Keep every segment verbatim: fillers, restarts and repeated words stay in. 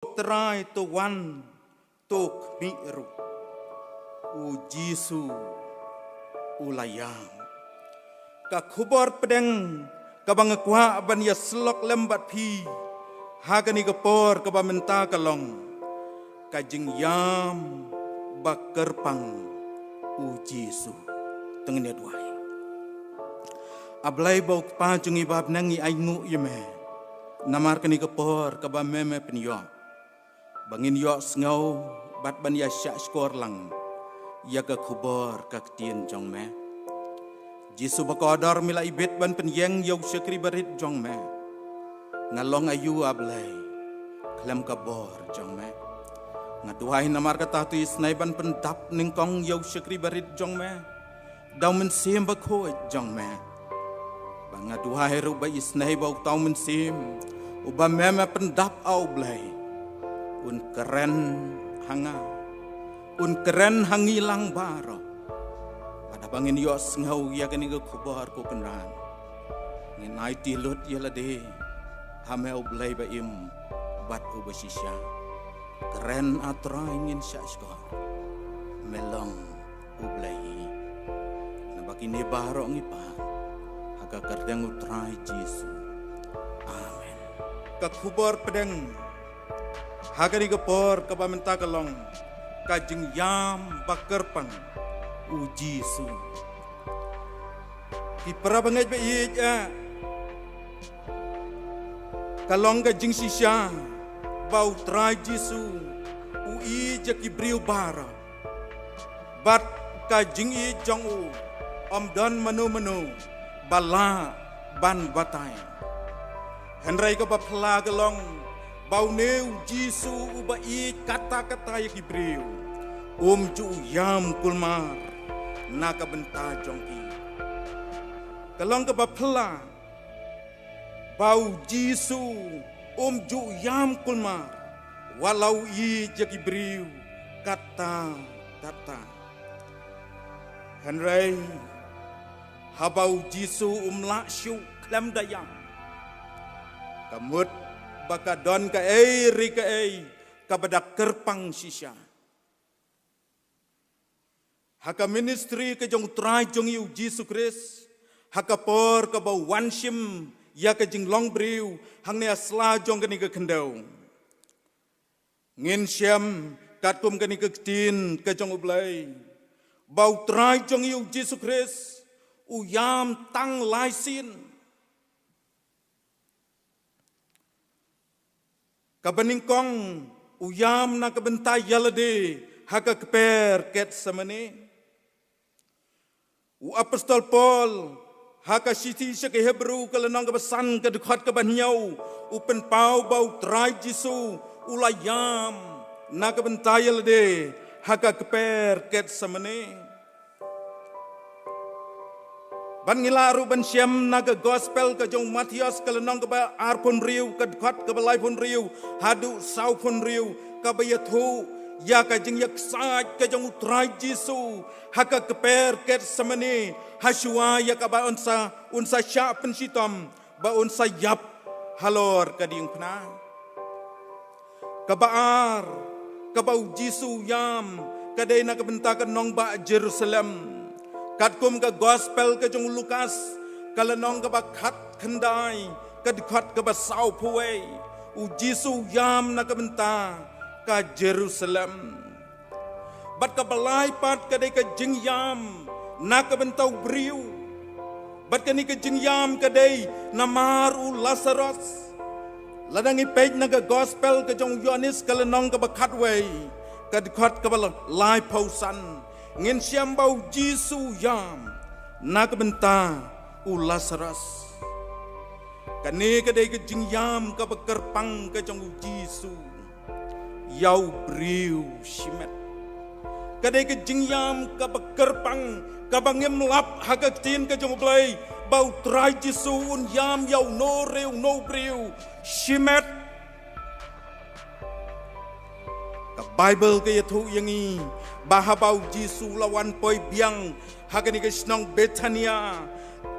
Trai, to wan, to khmih ruh. U Jisu u la ïam. Ka khubor pdeng kaba nga kwah ban ïasyllok lem bad phi ha kane ka por kaba mynta ka long ka jingïam ba kyrpang u Jisu. To ngin ïa duwai. A Blei ba u Kpa jong ngi ba ha bneng, ngi ainguh ïa me namar kane ka por kaba me me pynïoh ba ngin ïohsngew bad ban ïa shahshkor lang ïa ka khubor ka ktien jong me. Jisu ba kordor, me la ibit ban pynïeng ïa u shakri barit jong me. Nga long aïu, A Blei, khlem ka bor jong me? Nga duwai namar kata, to isynei ban pyndap nyngkong ïa u shakri barit jong me da u Mynsiem Bakhuid jong me. Ba nga duwai ruh ba isynei ba uta u Mynsiem uba me me pyndap, A Blei, un kren ha nga, un kren ha ngi lang baroh. Bad haba ngin ïohsngew ïa kane ka khubor, ko Kynrad, ngin aiti lut ïa lade ha me, U Blei ba im bad uba shisha. Kren, A Trai, ngin shahshkor. Me long U Blei. Naba kine baroh ngi pan ha ka kyrteng U Trai Jisu. Amen. Ka khubor pdeng ha kane ka por kaba mynta ka long ka jingïam ba kyrpang u Jisu. Ki para bangeit ba ïeit, eh, ka long ka jingshisha ba U Trai Jisu u ïeit ïa ki briew baroh. Bad ka jingïeit jong u, ym don mano mano ba lah ban batai. Hynrei kaba phylla ka long ba une u Jisu uba ïeit katta katta ïa ki briew, um ju ïam kulmar na ka bynta jong ki. Ka long kaba phylla ba u Jisu um ju ïam kulmar wat la u ïeit ïa ki briew katta katta. Hynrei haba u Jisu um lah shuh khlem da ïam, ka mut ba ka don kaei re kaei kaba da kyrpang shisha. Ha ka ministry ka jong U Trai jong ngi U Jisu Khrist, ha ka por kaba u wan shim ïa ka jinglong briew hangne ha sla jong kane ka khyndew, ngin shem katkum kane ka ktien ka jong U Blei ba U Trai jong ngi U Jisu Khrist u ïam tang lai sien. Kaba nyngkong, u ïam na ka bynta ïa lade ha ka kper Gethsemane. U apostol Paul ha ka shithi sha ki Hebru ka lynnong kaba san ka dkhot kaba hynñiew, u pynpaw ba U Trai Jisu u la ïam na ka bynta ïa lade ha ka kper Gethsemane. Bad ngi lah ruh ban shem na ka gospel ka jong u Mathaios ka lynnong kaba arphew hynriew, ka dkhot kaba laiphew hynriew haduh sawphew hynriew, kaba ïathuh ïa ka jingïaksaid ka jong U Trai Jisu ha ka kper Gethsemane, ha shuwa ïa kaba un sa, un sa shah pynshitom ba un sa ïap halor ka diengphna. Kaba ar, kaba u Jisu u ïam, ka dei na ka bynta ka nongbah Jerusalem. Katkum ka gospel ka jong u Lukas ka lynnong kaba khatkhyndai, ka dkhot kaba sawphew wei, u Jisu u ïam na ka bynta ka Jerusalem. Bad kaba lai pat ka dei ka jingïam na ka bynta u briew. Bad kane ka jingïam ka dei namar u Lasaros. Lada ngi peit na ka gospel ka jong u Ïoannis ka lynnong kaba khatwei, ka dkhot kaba laiphew san, ngin shem ba u Jisu u ïam na ka bynta u Lasaros. Kane ka dei ka jingïam kaba kyrpang ka jong u Jisu ïa u briew shimet. Ka dei ka jingïam kaba kyrpang, kaba ngim lap ha ka ktien ka jong u Blei ba u Trai Jisu un ïam ïa uno re uno u briew shimet. Ka Baibl ka ïathuh ïa ngi ba haba u Jisu u la wan poi biang ha kane ka shnong Bethania,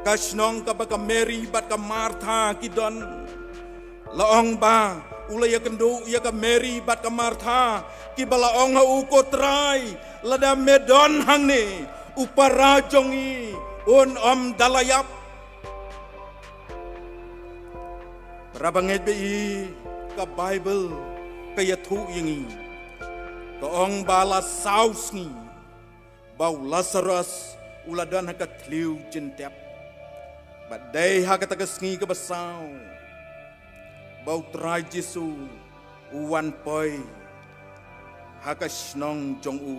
ka shnong kaba ka Mary bad ka Martha ki don, la ong ba U la ïakynduh ïa ka Mary bad ka Martha, kiba la ong ha u, "Ko Trai, lada me don hangne, u para jong ngi un ym da la ïap." Para bangeit ba ïeit, ka Baibl ka ïathuh ïa ngi, ka ong ba la saw sngi ba u Lasarus u la don ha ka thliew jingtep. Bad dei ha kata ka sngi kaba saw ba u Trai Jisu u wan poi ha ka shnong jong u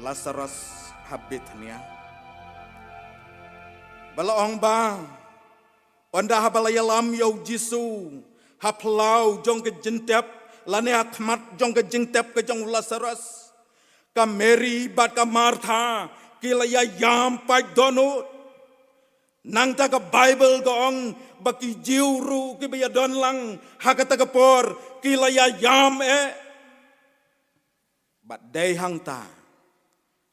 Lasarus ha Bethania. Ba la ong ba ynda haba la ïalam ïa u Jisu ha phyllaw jong ka jingtep, lane ha khmat jong ka jingtep ka jong u Lasarus, ka Mary bad ka Martha ki la ïa ïam pait dohnud. Nangta ka Baibl ka ong ba ki Jiw ruh kiba ïadon lang ha kata ka por ki la ïa ïam eh. Bad dei hangta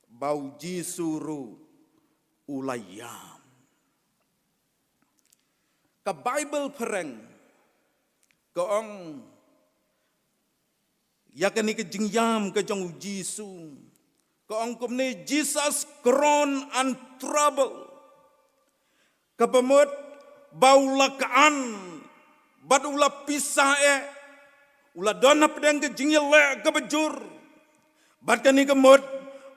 ba u Jisu ruh u la ïam. Ka Baibl phareng ka ong ïa kane ka jingïam ka jong u Jisu, ka ong kumne: "Jesus groaned and trouble." Kaba mut ba u la k'an bad u la pisa eh, u la don hapdeng ka jingïaleh kaba jur. Bad kane ka mut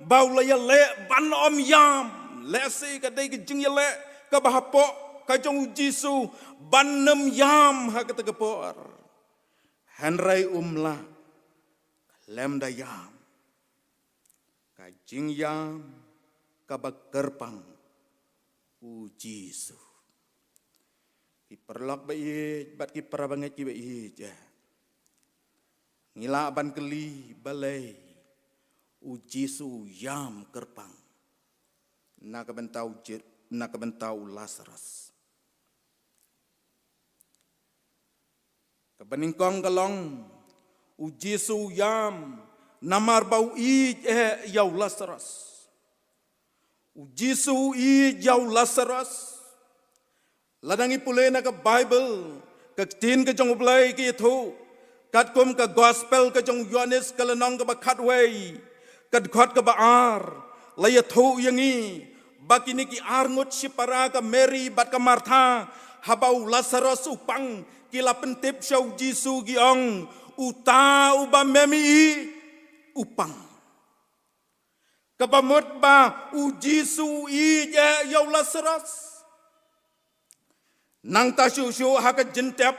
ba u la ïaleh ban ym ïam, lehse ka dei ka jingïaleh kaba hapoh ka jong u Jisu ban ym ïam ha kata ka por. Hynrei um lah khlem da ïam. Ka jingïam kaba kyrpang u Jisu. Ki paralok ba ïeit bad ki para bangeit kiba ïeit, eh, ngi lah ban kylli balei u Jisu u ïam kyrpang na ka bynta u Ji-, na ka bynta u Lasarus. Kaba nyngkong ka long, u Jisu u ïam namar ba u ïeit eh ïa u Lasarus. U Jisu u ïeit ïa u Lasarus. Lada ngi pule na ka Baibl, ka ktien ka jong U Blei ka ïathuh, katkum ka Gospel ka jong u Ïohannes ka lynnong kaba khatwei, ka dkhot kaba ar, la ïathuh ïa ngi ba kine ki arngut shipara, ka Mary bad ka Martha, haba u Lasarus u pang, ki la pyntip sha u Jisu ki ong, "Uta uba me ïeit u pang." Kaba mut ba u Jisu u ïeit eh ïa u Lasarus. Nangta shuh shuh ha ka jingtep,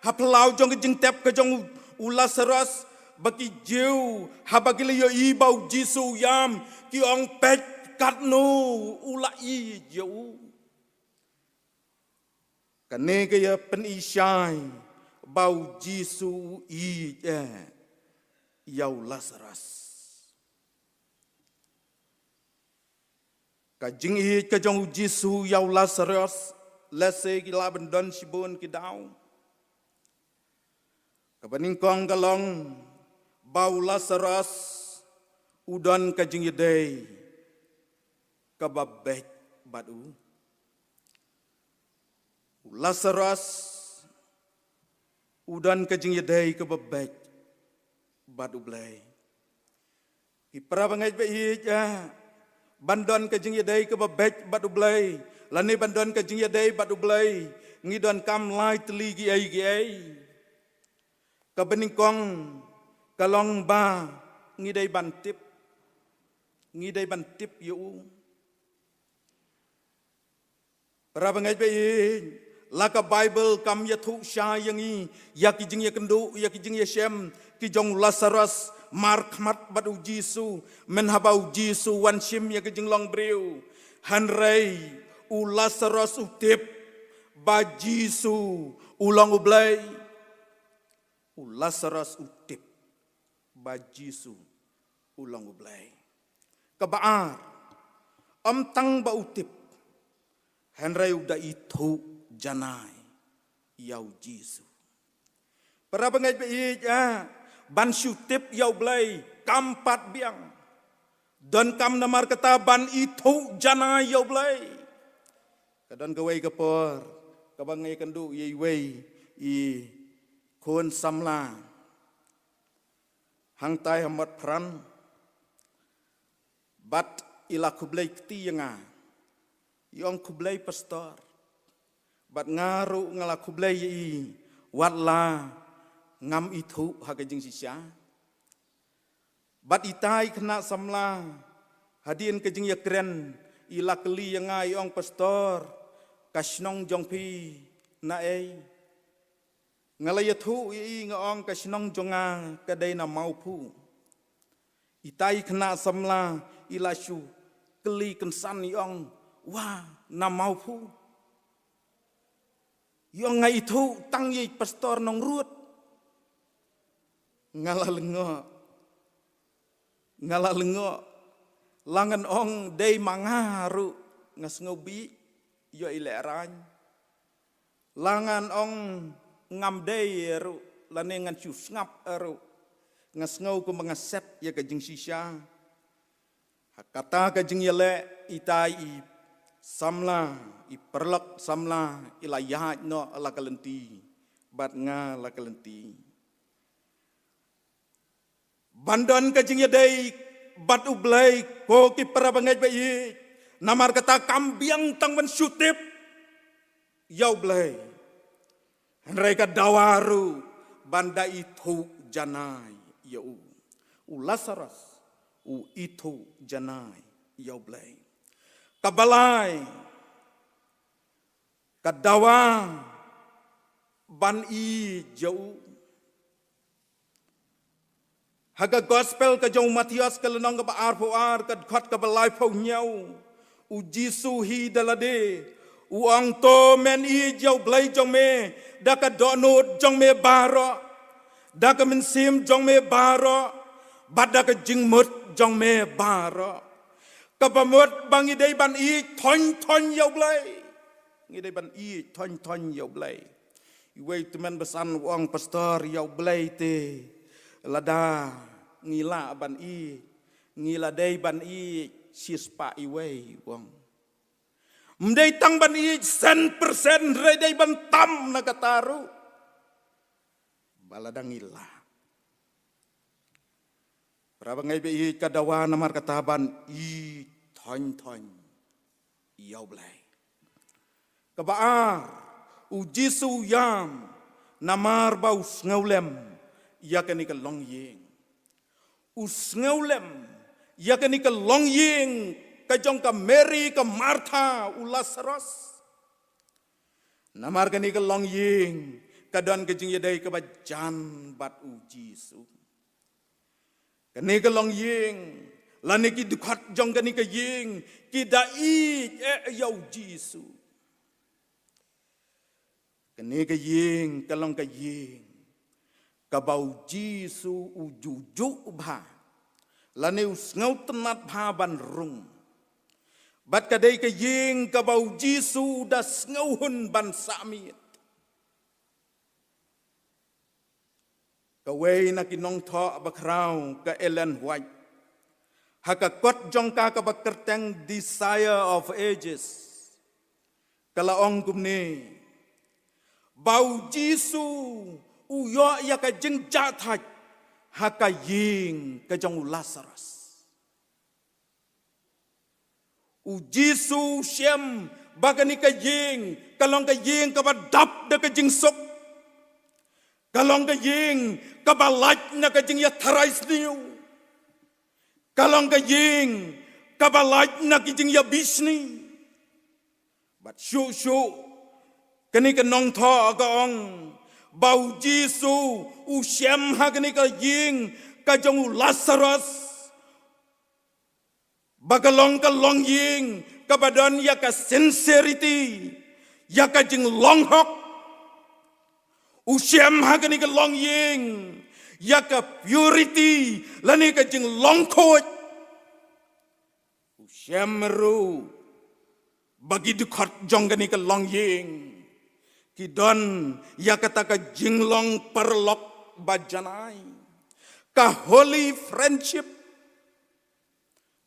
ha phyllaw jong ka jingtep ka jong u Lasarus, ba ki Jiw haba ki la ïohi ba u Jisu u ïam, ki ong, "Peit katno u la ïeit ïa u." Kane ka ïa pyni shai ba u Jisu u ïeit eh ïa u Lasarus. Ka jingïeit ka jong u Jisu ïa u Lasarus, lehse ki lah ban don shibun ki daw. Kaba nyngkong ka long ba u Lasarus u don ka jingïadei kaba beit bad u. U Lasarus u don ka jingïadei kaba beit bad U Blei. Ki para bangeit ba ïeit, eh, ban don ka jingïadei kaba beit bad U Blei, lane ban don ka jingïadei bad U Blei, ngi donkam lai tylli kiei kiei. Kaba nyngkong ka long ba ngi dei ban tip. Ngi dei ban tip ïa u. Para bangeit ba ïeit, la ka Baibl kam ïathuh shai ïa ngi ïa ki jingïakynduh, ïa ki jingïashem ki jong u Lasarus markhmat bad u Jisu, mynhaba u Jisu wan shim ïa ka jinglong briew. Hynrei u Lasarus u tip ba Jisu u long U Blei. U Lasarus u tip ba Jisu u long U Blei. Kaba ar, ym tang ba u tip, hynrei u da ithuh janai ïa u Jisu. Para bangeit ba ïeit, eh, ban shu tip ïa U Blei kam pat biang. Donkam namar kata ban ithuh janai ïa U Blei. Ka don kawei ka por kaba nga ïakynduh ïa iwei i Khun samla hangtai ha Motphran, bad i la khublei kti ïa nga, i ong khublei pastor. Bad nga ruh nga la khublei ïa i, wat la ngam ithuh ha ka jingshisha. Bad itai i khynnah samla, hadien ka jingïakren, i la kylli ïa nga, i ong, "Pastor, ka shnong jong phi naei?" Nga la ïathuh ïa i, nga ong, "Ka shnong jong nga ka dei na Mawphu." Itai i khynnah samla i la shu kylli kynsan, i ong, "Wa, na Mawphu?" I ong, "Nga ithuh tang ïa i Pastor Nongrut." Nga la lyngngoh. Nga la lyngngoh. La ngan ong dei ma nga ruh nga sngew bih ïoh i lehraiñ. La ngan ong ngam dei ruh, lane ngan shu sngap ruh, nga sngew kumba nga set ïa ka jingshisha. Ha kata ka jingïaleh, itai i samla, i paralok samla, i la ïaid noh la ka lynti, bad nga la ka lynti. Ban don ka jingïadei bad U Blei, ko ki para bangeit ba ïeit, namar kata kam biang tang ban shu tip ïa U Blei. Hynrei ka dawa ruh ban da ithuh janai ïa u. U Lasaros u ithuh janai ïa U Blei. Kaba lai, ka dawa ban ïeit ïa u. Ha ka gospel ka jong u Mathaios, ka lynnong kaba arphew ar, ka dkhot kaba laiphew hynñiew, U Jisu hi da lade u ong, "To men ïeit ïa U Blei jong me da ka dohnud jong me baroh, da ka mynsiem jong me baroh, bad da ka jingmut jong me baroh." Kaba mut ba ngi dei ban ïeit thoiñ thoiñ ïa U Blei. Ngi dei ban ïeit thoiñ thoiñ ïa U Blei. Iwei i tymmen basan u ong, "Pastor, ïa U Blei te lada ngi lah ban ïeit, ngi la dei ban ïeit shispah iwei," u ong. Ym dei tang ban ïeit san persen, hynrei dei ban tam na kata ruh ba lada ngi lah. Para bangeit ba ïeit, ka dawa namar kata ban ïeit thoiñ thoiñ ïa U Blei. Kaba ar, U Jisu u ïam namar ba u sngewlem ïa kane ka longïing. U sngewlem ïa kane ka longïing ka jong ka Mary, ka Martha, u Lasaros. Namar kane ka longïing ka don ka jingïadei kaba jan bad U Jisu. Kane ka longïing lane ki dkhot jong kane ka ïing ki da ïeit eh ïa U Jisu. Kane ka ïing ka long ka ïing kaba U Jisu u juh juh bha, lane u sngewtynnat bha ban rung. Bad ka dei ka ïing kaba U Jisu u da sngewhun ban sah miet. Kawei na ki nongthoh bakhraw, ka Ellen White, ha ka kot jong ka kaba kyrteng Desire of Ages, ka la ong kumne, ba U Jisu u ïoh ïa ka jingjahthait ha ka ïing ka jong u Lasaros. U Jisu u shem ba kane ka ïing ka long ka ïing kaba dap da ka jingsuk. Ka long ka ïing kaba lait na ka jingïatharai sniew. Ka long ka ïing kaba lait na ka jingïabishni. Bad shuh shuh kane ka nongthoh ka ong ba U Jisu u shem ha kane ka ïing ka jong u Lasaros ba ka long ka longïing kaba don ïa ka sincerity, ïa ka jinglong hok. U shem ha kane ka longïing ïa ka purity lane ka jinglong khuid. U shem ruh ba ki dkhot jong kane ka longïing ki don ïa kata ka jinglong paralok ba janai, ka holy friendship.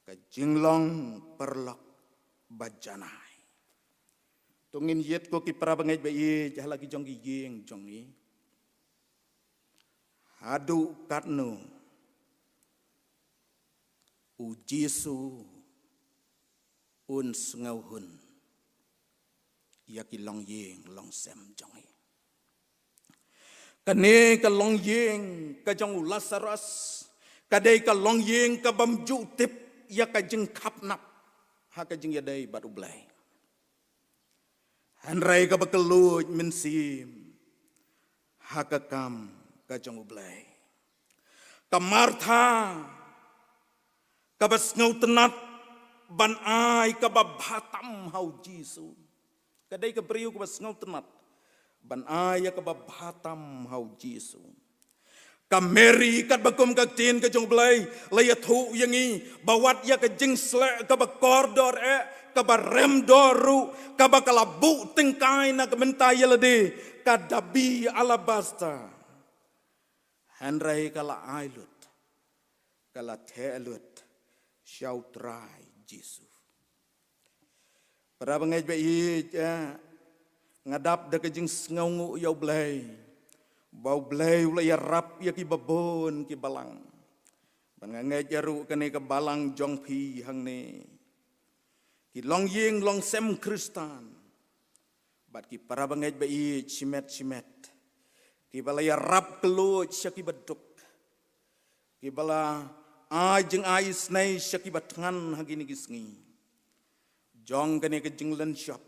Ka jinglong paralok ba janai. To ngin ïeit ko ki para bangeit ba ïeit ha la ki jong ki ïing jong ngi. Haduh katno u Jisu un sngewhun ïa ki longïing longsem jong ngi? Kane ka longïing ka jong u Lasarus ka dei ka longïing ka bym ju tip ïa ka jingkhapnap ha ka jingïadei bad U Blei. Hynrei kaba kylluid mynsiem ha ka kam ka jong U Blei. Ka Martha kaba sngewtynnat ban ai kaba bha tam ha u Jisu. Ka dei ka briew kaba sngewtynnat ban ai ïa kaba bha tam ha u Jisu. Ka Mary katba kum ka ktien ka jong U Blei la ïathuh ïa ngi ba wat ïa ka jingsleh kaba kordor eh, kaba rem dor ruh, kaba ka la buh tyngkai na ka bynta ïa lade, ka dabi alabaster. Hynrei ka la ai lut, ka la theh lut sha U Trai Jisu. Para bangeit ba ïeit, eh, nga dap da ka jingsngewnguh ïa U Blei ba U Blei u la ïarap ïa ki babun ki balang. Ban nga ngeit ïa ruh kane ka balang jong phi hangne, ki longïing longsem Khristan bad ki para bangeit ba ïeit shimet shimet, kiba la ïarap kylluid sha kiba duk, kiba la ai jingai isynei sha kiba thngan ha kine ki sngi jong kane ka jinglynshop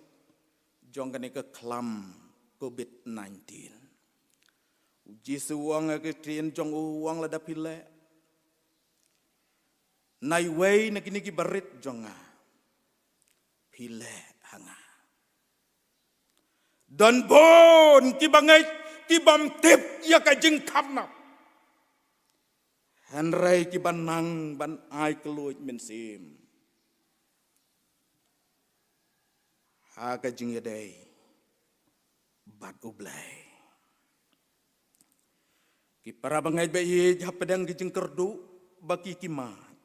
jong kane ka khlam Covid nineteen. U Jisu u ong ha ka ktien jong u, u ong, lada phi leh na iwei na kine ki barit jong nga, phi leh ha nga. Don bun kiba ngeit ki bym tip ïa ka jingkhapnap, hynrei kiba nang ban ai kylluid mynsiem ha ka jingïadei bad U Blei. Ki para bangeit ba ïeit, hapdeng ki jingkyrduh ba ki ki mad,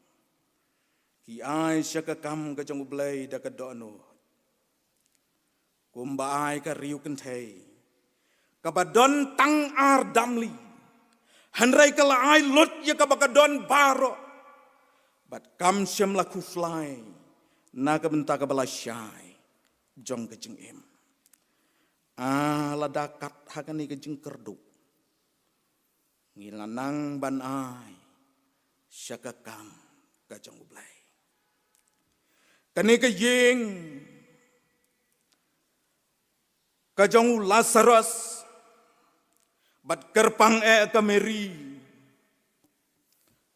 ki ai sha ka kam ka jong U Blei da ka dohnud. Kumba ai ka riewkynthei kaba don tang ar damli, hynrei ka la ai lut ïa kaba ka don baroh, bad kam shym la khuslai na ka bynta kaba la shai jong ka jingim. Ah, lada kat ha kane ka jingkyrduh, ngi la nang ban ai sha ka kam ka jong U Blei. Kane ka ïing ka jong u Lasarus bad kyrpang eh ka Mary,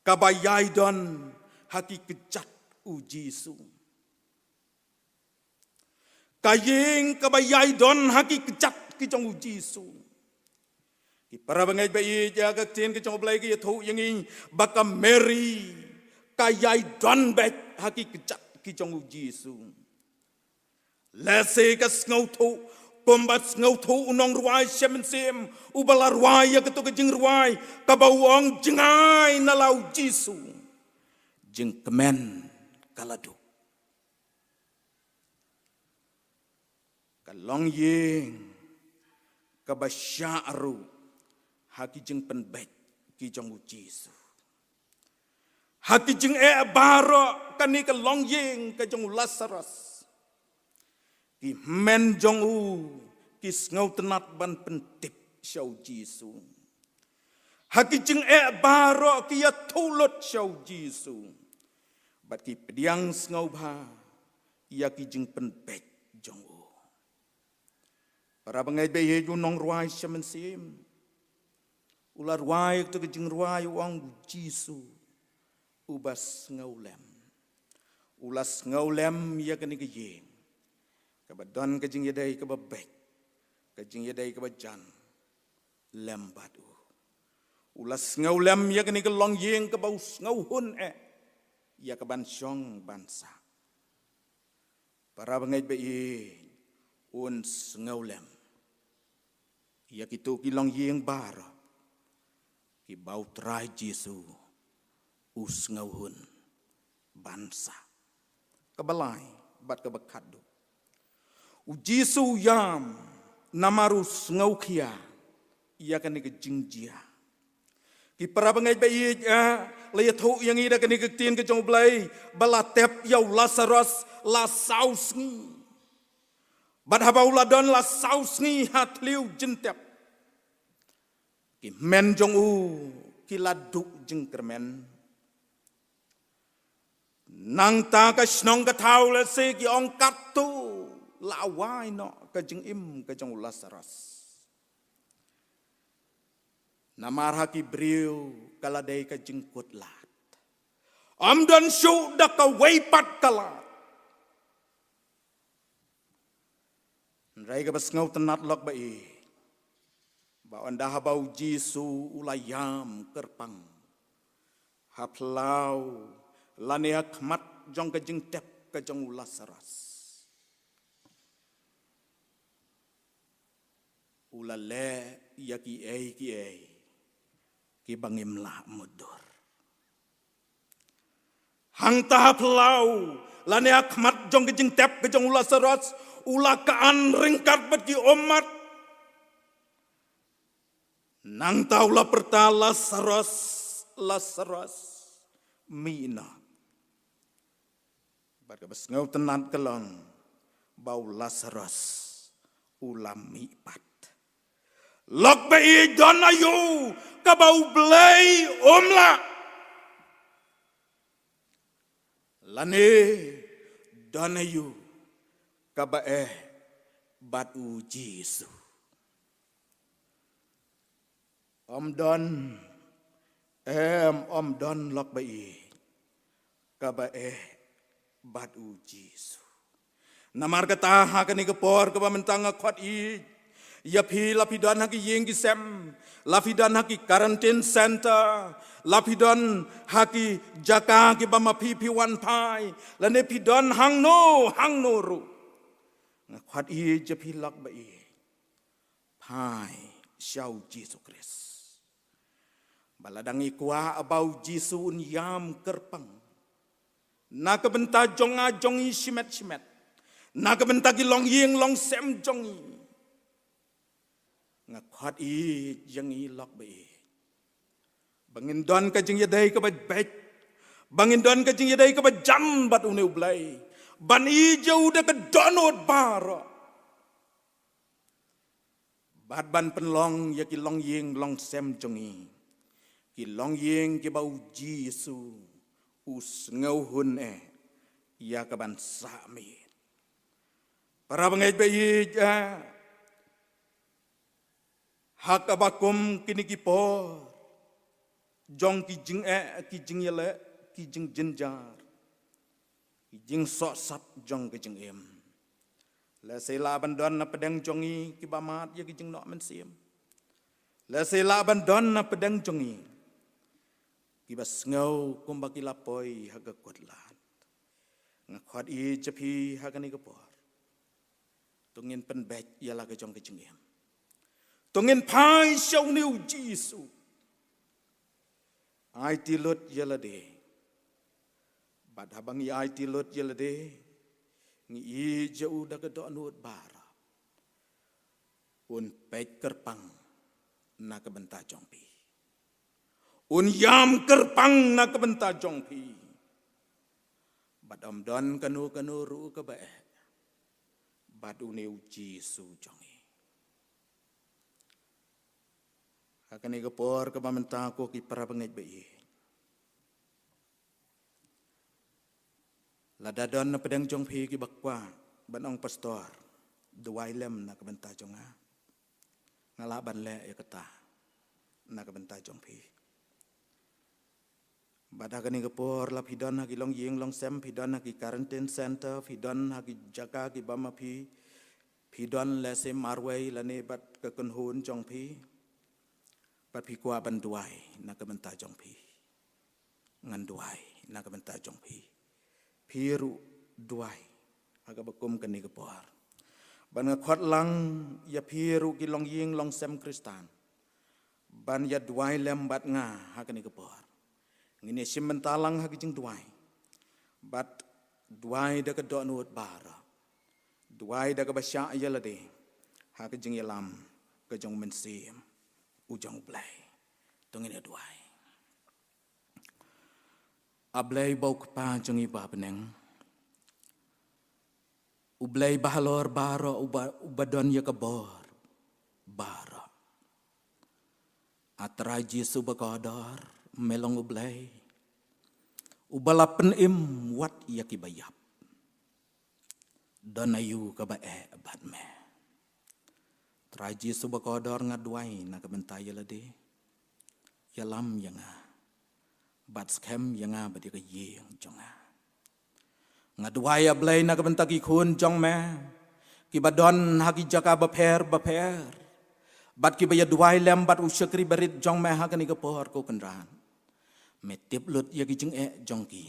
kaba ïai don ha ki kjat u Jisu. Ka ïing kaba ïai don ha ki kjat ki jong u Jisu. Ki para bangeit ba ïeit, ïa ka ktien ka jong U Blei ka ïathuh ïa ngi ba ka Mary ka ïai don beit ha ki kjat ki jong u Jisu. Lehse ka sngewthuh kumba sngewthuh u nongrwai shem mynsiem uba la rwai ïa kato ka jingrwai kaba u ong, jngai na la u Jisu, jingkmen ka la duh. Ka longïing kaba shah ruh ha ki jingpynbeit ki jong u Jisu. Ha ki jingeh baroh kane ka longïing ka jong u Lasarus, ki hynmen jong u ki sngewtynnat ban pyntip sha u Jisu. Ha ki jingeh baroh ki ïathuh lut sha u Jisu bad ki pdiang sngewbha ïa ki jingpynbeit jong u. Para bangeit ba ïeit, u nongrwai shem mynsiem u la rwai kato ka jingrwai, u ong, u Jisu uba sngewlem. U la sngewlem ïa kane ka ïing kaba don ka jingïadei kaba beit, ka jingïadei kaba jan lem bad u. U la sngewlem ïa kane ka longïing kaba u sngewhun eh ïa ka ban shong ban sah. Para bangeit ba ïeit, un sngewlem ïa kito ki longïing baroh kiba u Trai Jisu u sngewhun ban sah. Kaba lai bad kaba khatduh, u Jisu u ïam namar u sngewkhia ïa kane ka jingjia. Ki para bangeit ba ïeit, eh, la ïathuh ïa ngi da kane ka ktien ka jong U Blei, ba la tep ïa u Lasaros la saw sngi. Bad haba u la don la saw sngi ha thliew jingtep, ki hynmen jong u ki la duh jingkyrmen. Nangta ka shnong ka thaw lehse ki ong katto la wai noh ka jingim ka jong u Lasaros. Namar ha ki briew ka la dei ka jingkut lad. Ym don shuh da kawei pat ka lad. Hynrei kaba sngewtynnat lok ba ïeit, ba ynda haba u Jisu u la ïam kyrpang ha phyllaw lane ha khmat jong ka jingtep ka jong u Lasaros, u la leh ïa kiei kiei kiba ngim lah mutdur. Hangta ha phyllaw lane ha khmat jong ka jingtep ka jong u Lasaros, u la khan ryngkat bad ki ummat. Nangta u la pyrta, "Lasaros, Lasaros, mih noh." Bad kaba sngewtynnat ka long ba u Lasaros u la mih pat. Lok ba ïeit, don aïu kaba U Blei um lah? Lane don aïu kaba eh bad u Jisu? Ym don, em, ym don lok ba ïeit kaba eh bad u Jisu. Namar kata ha kane ka por kaba mynta nga khot ïeit ïa phi, la phi don ha ki ïing ki sem, la phi don ha ki quarantine center, la phi don ha ki jaka kiba ma phi phi wan phai, lane phi don hangno hangno ruh, nga khot ïeit ïa phi lok ba ïeit, phai sha u Jisu Khrist. Ba la dang ïa kwah ba u Jisu un ïam kyrpang na ka bynta jong nga jong ngi shimet shimet, na ka bynta ki longïing longsem jong ngi. Nga khot ïeit ïa ngi lok ba ïeit, ba ngin don ka jingïadei kaba beit, ba ngin don ka jingïadei kaba jan bad une U Blei, ban ïeit ïa u da ka dohnud baroh. Bad ban pynlong ïa ki longïing longsem jong ngi ki longïing kiba u Jisu u sngewhun eh ïa ka ban sah miet. Para bangeit ba ïeit, eh, ha kaba kum kine ki por jong ki jingeh, ki jingïaleh, ki jingjynjar, ki jingsohsat jong ka jingim, lehse lah ban don na pdeng jong ngi kiba mad ïa ki jingnoh mynsiem. Lehse lah ban don na pdeng jong ngi kiba sngew kumba ki la poi ha ka kut lad. Nga khot ïeit ïa phi ha kane ka por, to ngin pynbeit ïa la ka jong ka jingim. To ngin phai sha une u Jisu. Aiti lut ïa lade. Bad haba ngi aiti lut ïa lade, ngi ïeit ïa u da ka dohnud baroh, un peit kyrpang na ka bynta jong phi, un ïam kyrpang na ka bynta jong phi. Bad ym don kano kano ruh kaba eh bad une u Jisu jong ngi. Ha kane ka por kaba mynta, ko ki para bangeit ba ïeit, lada don na pdeng jong phi kiba kwah ban ong, "Pastor, duwai lem na ka bynta jong nga," nga lah ban leh ïa kata na ka bynta jong phi. Bad ha kane ka por, la phi don ha ki longïing longsem, phi don ha ki quarantine center, phi don ha ki jaka kiba ma phi, phi don lehse marwei lane bad ka kynhun jong phi, bad phi kwah ban duwai na ka bynta jong phi, ngan duwai na ka bynta jong phi. Phi ruh duwai ha kaba kum kane ka por. Bad nga khot lang ïa phi ruh ki longïing longsem Khristan ban ïa duwai lem bad nga ha kane ka por. Ngin ïa shim bynta lang ha ki jingduwai. Bad duwai da ka dohnud baroh. Duwai da kaba shah ïa lade ha ka jingïalam ka jong u Mynsiem u jong U Blei. To ngin ïa duwai. A Blei ba u Kpa jong ngi ba ha bneng, U Blei ba halor baroh, uba, uba don ïa ka bor baroh. A Trai Jisu ba kordor, me long U Blei uba la pynim wat ïa ki ba ïap. Don aïu kaba eh bad me? Trai Jisu ba kordor, nga duwai na ka bynta ïa lade. Ïalam ïa nga bad skhem ïa nga bad ïa ka ïing jong nga. Nga duwai, A Blei, na ka bynta ki khun jong me kiba don ha ki jaka bapher bapher, bad kiba ïa duwai lem bad u shakri barit jong me ha kane ka por, ko Kynrad. Me tip lut ïa ki jingeh jong ki.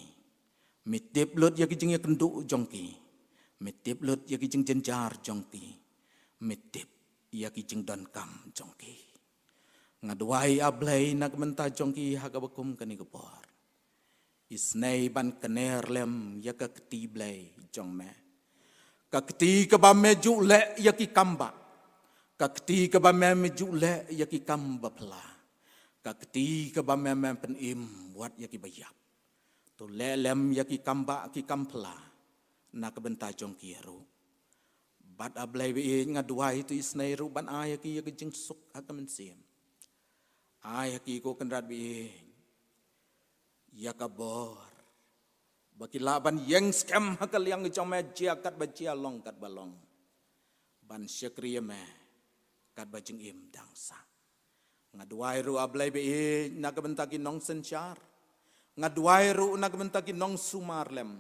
Me tip lut ïa ki jingïakynduh jong ki. Me tip lut ïa ki jingjynjar jong ki. Me tip ïa ki jingdonkam jong ki. Nga duwai, A Blei, na ka bynta jong ki ha kaba kum kane ka por. Isynei ban kner lem ïa ka kti Blei jong me. Ka kti kaba me ju leh ïa ki kam bah. Ka kti kaba me, me ju leh ïa ki kam ba phylla. Ka kti kaba me, me pynim wat ïa ki ba ïap. To leh lem ïa ki kam bah, ki kam phylla na ka bynta jong ki ruh. Bad, A Blei ba ïeit, nga duwai to isynei ruh ban ai ha ki ïa ka jingsuk ha ka mynsiem. Ai ha ki, ko Kynrad ba ïeit, ïa ka bor ba ki lah ban ïeng skhem ha ka liang jong me, jia katba jia, long katba long, ban shakri ïa me katba jingim dang sah. Nga duwai ruh, A Blei ba ïeit, na ka bynta ki nongsynshar. Nga duwai ruh na ka bynta ki nongsumar lem.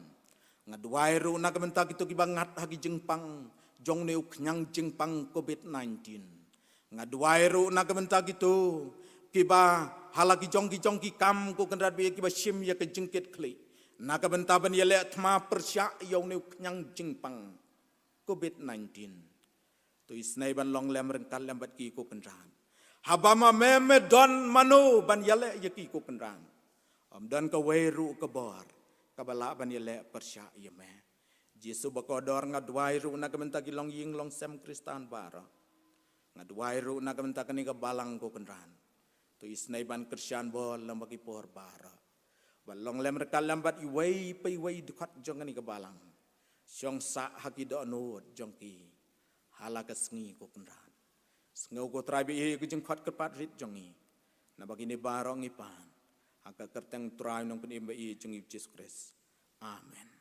Nga duwai ruh na ka bynta kito kiba ngat ha ki jingpang jong une u khñiang jingpang covid nineteen. Nga duwai ruh na ka bynta kito kiba ha la ki jong ki jong ki kam, ko Kynrad ba ïeit, kiba shim ïa ka jingkitkhlieh na ka bynta ban ïaleh thma pyrshah ïa une u khñiang jingpang covid nineteen. To isynei ban long lem ryngkat lem bad ki, ko Kynrad. Haba ma me, me don mano ban ïaleh ïa ki, ko Kynrad? Ym don kawei ruh ka bor kaba lah ban ïaleh pyrshah ïa me. Jisu ba kordor, nga duwai ruh na ka bynta ki longïing longsem Khristan baroh. Nga duwai ruh na ka bynta kane ka balang, ko Kynrad. To isynei ban kyrshan bor lem bad ki por baroh. Ban long lem ryngkat lem bad iwei pa iwei dkhot jong kane ka balang. Shong sah ha ki dohnud jong ki ha la ka sngi, ko Kynrad. Sngew, ko Trai ba ïeit, ïa ka jingkhot kyrpad rit jong ngi. Naba kine baroh ngi pan ha ka kyrteng Trai Nongpynim ba ïeit jong ngi, Jisu Khrist. Amen.